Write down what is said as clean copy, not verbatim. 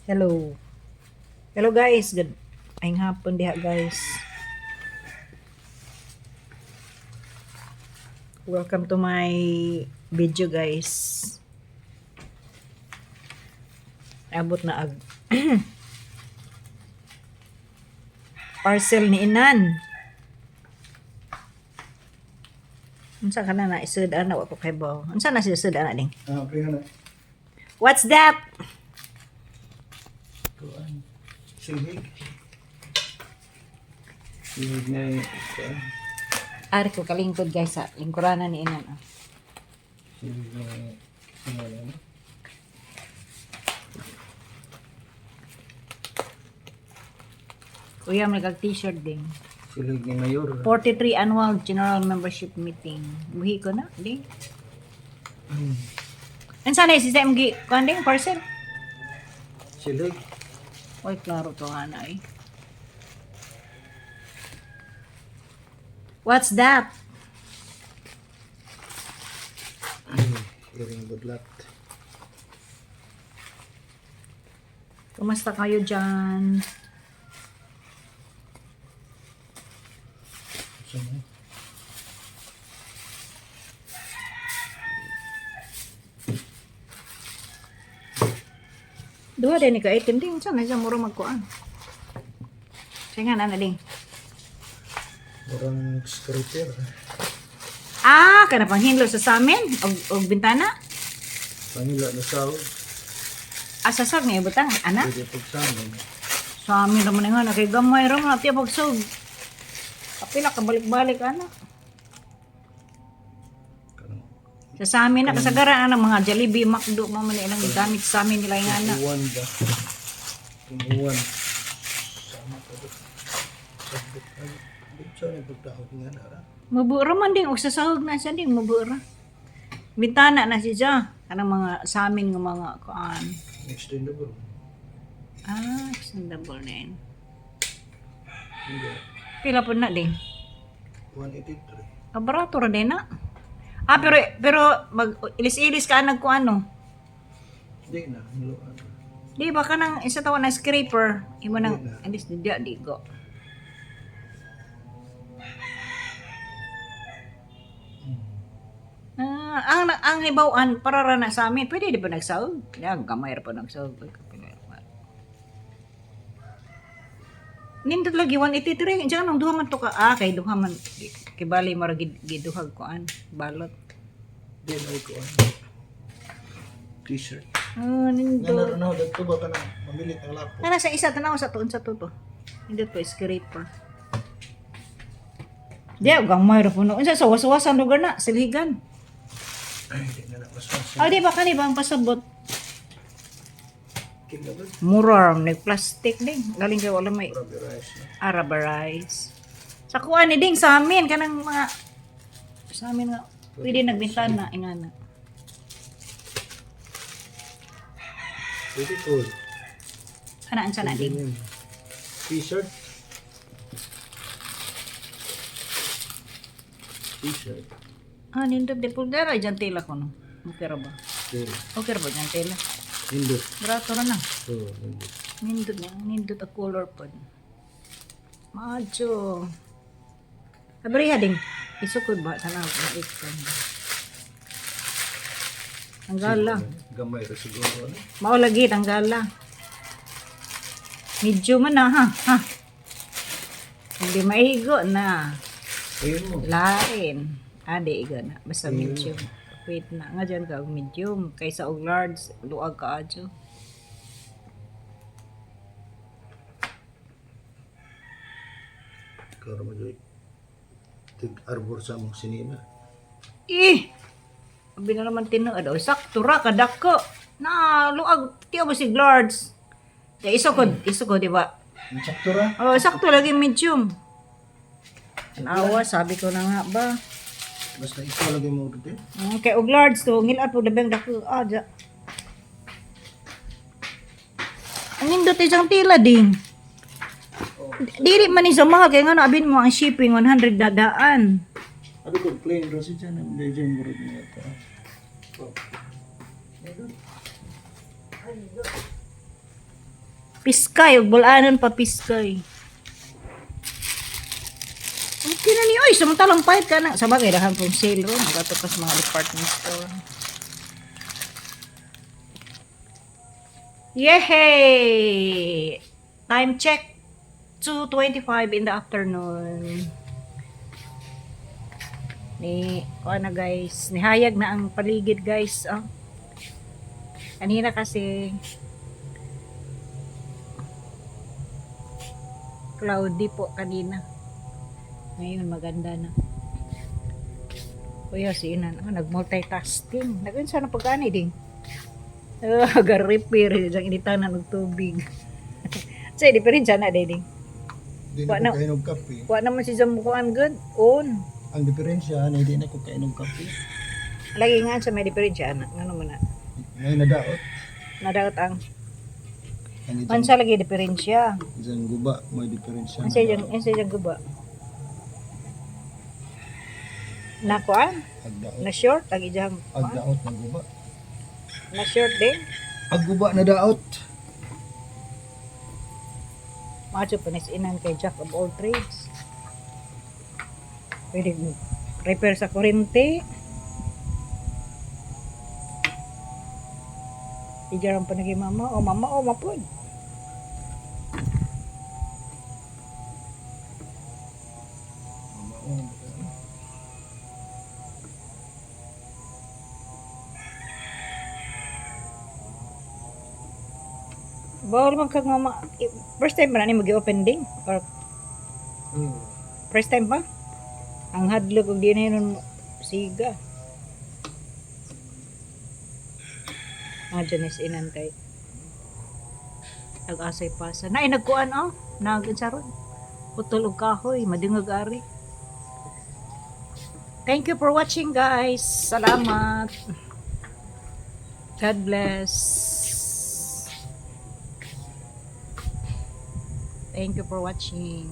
Hello. Hello guys, good ay hapon diha, guys. Welcome to my video, guys. Abot na ag parcel ni Inan. Unsa ka na na isud ana, wa ko kay baw. Unsa na siya isud ana ding? Ah, okay na. What's that? Kuan. Sihig. Sihig na yung kuan. Ari ko kalingkod, guys, sa lingkuranan ni Inan. Oh. Sihig na yung ano. Kuya, may kag t-shirt ding. Silid ni Mayor. 43 annual general membership meeting. Buhi ko na, ding. Unsa na si SMG kuan ding parcel? Silid. Oy, klaro to ana eh. What's that? Iring budlat. Kumusta kayo dyan? Sa mo? Duha din ni ka item ding. Unsa na siya mura magkuan? Sige nga na ding. Murang scraper. Ah, kana pang hinlo sa samin og og bintana. Pangila na sao. Asa sa nga ibutang ana. Pwede pagsamin. Sa amin raman nga na kay gamay ra man tiya pagsug. Kapila ka balik-balik ana. Kanang Sa amin na kasagaran ana mga Jollibee, McDo mo man ilang gamit sa amin nila nga ana. Uwan ba? Uwan. Sama ka do. Sabot ka. Sa ni pagtaog nga na ra. Mabura man ding og sa sahog na siya ding mabura. Bintana na siya kanang mga sa amin nga mga kuan. Extendable. Ah, extendable na yun. Hindi. Pila po na ding. 183. Ah, barato ra din na. Ah, pero pero mag ilis-ilis ka nag kuan no. Hindi na. Hiluan. Di ba ka nang isa tawa na scraper? Imo nang Di na. alis di di go. Ah, ang hibaw-an para ra na sa amin. Pwede di ba nagsaog? Ya, gamay ra pa nagsaog. Ay, kapila. Nindot lagi 183. Diyan ang duha man to ka. Ah, kay duha man kay bali mara giduhag kuan balot. Di na ko ano. T-shirt. Ah, Nga nindot. na na dagto ba ka na mamilit ang lapo. Kana sa isa tanaw sa tuon sa tuto. Nindot po scraper. Di gamay ra puno. Unsa sa waswasan lugar na silhigan. Ay, di na na mas mas. Ah, di ba kani ba ang pasabot? Kila ba? Mura nag plastic ding. Galing kay wala may Rubberized na. Arabarize. Sa kuan ni ding sa amin kanang mga sa amin nga pwede nagbintana ingana. Pwede ko. Kana unsa na ding? T-shirt. T-shirt. Ah, nindot di pulgara dyan tela ko no. Okay ra ba? Okay. Okay ra ba dyan tela? Indot. Brato ra na. Oh, indot. Nindot na, nindot ang color pod. Macho. Abriha ding. Isukod ba tanaw na ikon. Ang gala. Gamay ra siguro ano. Mao lagi ang gala. Medyo man na ha. Ha. Hindi maigo na. Ayun mo. Lain. Ah, di igo na. Basta medium. Wait na. Nga dyan ka og medium. Kaysa og large, luag ka adyo. Karo mo joy. Tig arbor sa mong sinina. Eh! Abi na naman tinuod. O, sakto ra kadako. Na, luag. Tiyo ba si large? Di, iso ko, di ba? Ang sakto ra. Oh, sakto lagi medium. Awa, sabi ko na nga ba. Basta ikaw lagi mo order. Okay, og large to, ngilad po labing dako. Ah, ja. Ang nindot isang tila ding. Dili man ni sa mahal kay ngano abin mo ang shipping 100 dadaan. Abi ko plain ra siya na legend mo rin niya ta. Oh. Piskay, ug bulanan pa piskay. Okay na ni oy, samantalang pahit ka na. Sa bagay, dahan pong sale ro, magato ka sa mga department store. Yehey! Time check, 2:25 in the afternoon. Ni, kuha na guys, nihayag na ang paligid, guys. Oh. Kanina kasi cloudy po kanina. Ngayon maganda na. Kuya, si Inan, oh, nag-multitasking. Nag-unsa na pag-ani ding. Oh, ga-repair ang initanan og tubig. Sa diferensya na ding. Di Wa na na. ko kainom kape. Wa naman si Zamukuan good. On. Ang diferensya na di na ko kainom kape. Lagi nga sa may diferensya ana. Ngano man na. Ngayon nadaot. Nadaot ang Ang isang, unsa lagi diferensya. Isang guba may diferensya. Unsa yung unsa yung guba? Nakuan? Agdaot. Na short ang ijang kuan? Agdaot na guba. Na short din. Agguba na daot. Macho pa inan kay jack of all trades. Pwede mo repair sa kurente. Ijaran pa naging mama. O mama, o mapod. Mama, oh, Bawal man kag mama. First time ba na ni mag-open ding? Or first time pa? Ang hadlok og di na yun siga. Mga is inan kay nag-asay pasa. Na nagkuan oh, nag-insaron. Putol og kahoy, madingag ari. Thank you for watching, guys. Salamat. God bless. Thank you for watching.